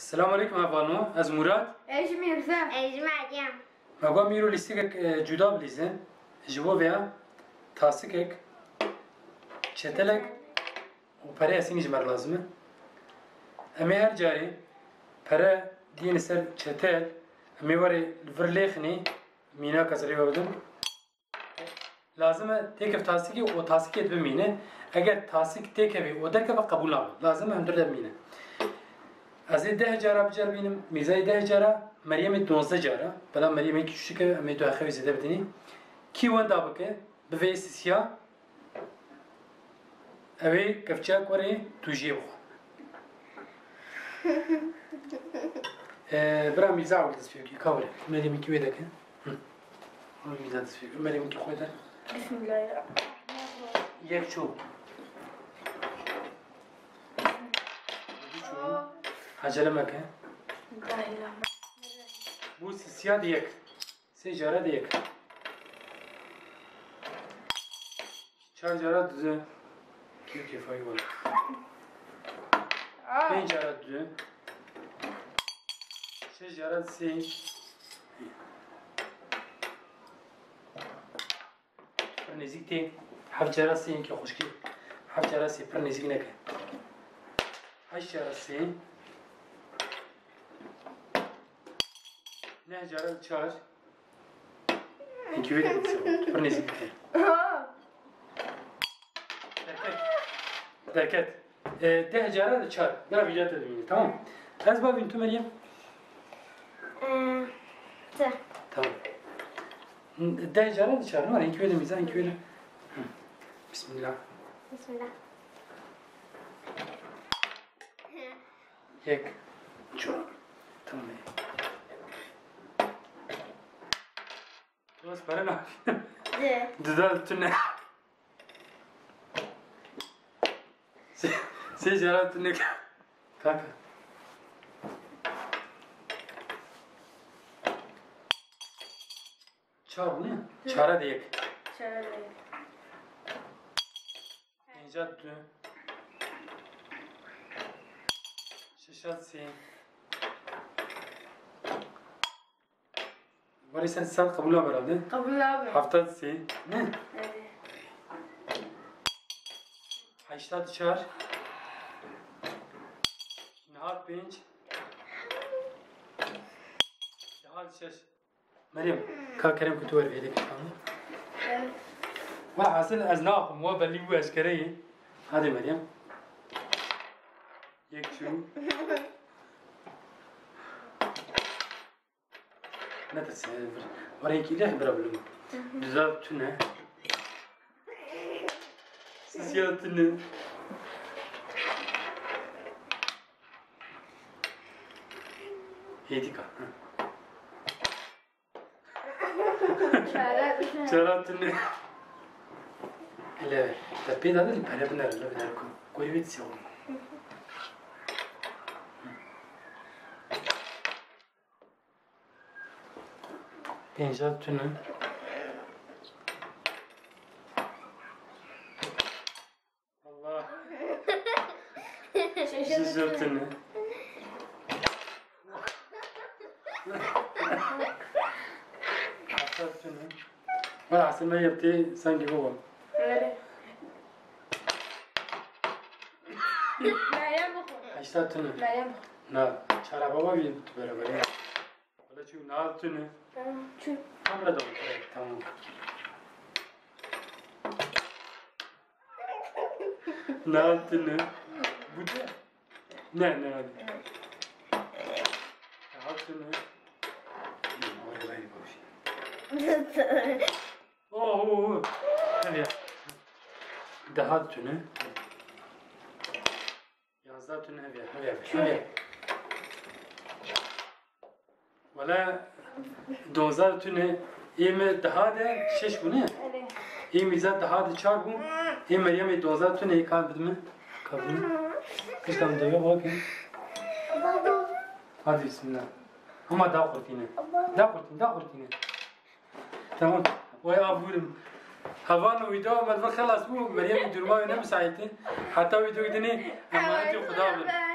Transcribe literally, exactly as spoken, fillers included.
Selamun aleyküm hevalno. Ez Murat. Ez Mirze. Ez Meryem. Me got em îro lîstikek, e, cuda bilîzin. Ji bo vêya tasikek, çetelek û pereyê singî ji me re lazim e. Em ê her carê pere diyêne ser çetel, em ê werê li vir lêxinê, mînak ez rê we bidim. Lazim e têkev tasikê û tasikê bimîne. Eger tasik têkevê û derkeve qebûl nabe. Lazim e hundir de bimîne. Ez ê deh cara biceribînim, Mîrzayê deh cara, Meryemê duwazdeh cara. Bela Meryemê kî çûçik e, em ê du heqê wî zêde bidinî. Kî wenda bike, bivê sisiya, ew ê kevçiya kurê tûjiyê bixwe. Ee, bira Mîrza ewil dest pê bike, ka were. Meryemê kî wê deke. Hı. Al Mîrza dest pê bike. Meryemê kî xwe de. Bismillahirrahmanirrahim. Yek çû. Du çû. Acele meke. Bismillahirrahmanirrahim. Bu sisiya di yek. Sê cara di yek. Çar cara du. Kêf kêfayî were. Aa. Pênc cara du. Şeş cara sê. Pir nêzîk tê. Heft cara sê yekê xwişkê. Heft cara sê pir nêzîk neke. Heşt cara sê. Neh cara çar. Yekê wê de bît, pir nêzîk dike. Derket. Derket. E, deh cara de çar. Bira vîca te dimîne, tamam. Ez bavîn tu Meryem. Ee, te. Tamam. Deh cara de çar. Ne var? Yekê wê de mîza, yekê wê de. Hı. Bismillah. Bismillah. Yek. Ço. Tamam. Biraz para ne? De. Duda tune. Se, se cara tune. Kaka. Çar ne? Hı. Çara de yek. Çara de yek. Pênca du. Şeşa sê. Warê sen sal qebûl nabe herhalde. Qebûl nabe. Hefta sê. Ne? Evet. Heşta çar. Niha pênc. Daha şeş. Meryem, ka kerem ku tu wer vêlê kir, tamam? Evet. Welhasil ez naxwim, we belî bû eşkere ye. Hadi Meryem. Yek çû. Ne te se-, were yekî lêx bira bilim. Hı hı. Duda tune. Sisiya tune. Hêdîka. Hı. Çara tune. Hele, te pê dade li pere binere, li binere ku. Kurî wî disiya. Pênca tune. Allah. Şeşe tune. Hafta tune. Wala aslında yaptı sanki baba. Öyle. Meryem oku. Heşta tune. Meryem oku. Na, çara baba bir beraber. Wala çu nal tune. Tamam, çu. Kamera da var. Evet, tamam. Nal tune. Bu da. Ne, ne, hadi. Nal tune. Oh, oh, oh. Hadi ya. Daha tune. Yazdeh tune hev e, hev e, hev e. Wala, donzdeh tune, ê me daha de şeş bû, ne? Erê. Ê Mîrza daha de çar bû, ê Meryemê donzdeh tune, ê ka bidime. Ka bidime. Kişka min dewe bakın. Hadi bismillah. Ama daha kurtine. Daha kurtine, daha kurtine. Tamam. Oy aburim. Hevalno, wî da me xelas bû, Meryem durma ne müsait e. Heta wî dogdinê emanetê Xuda bin.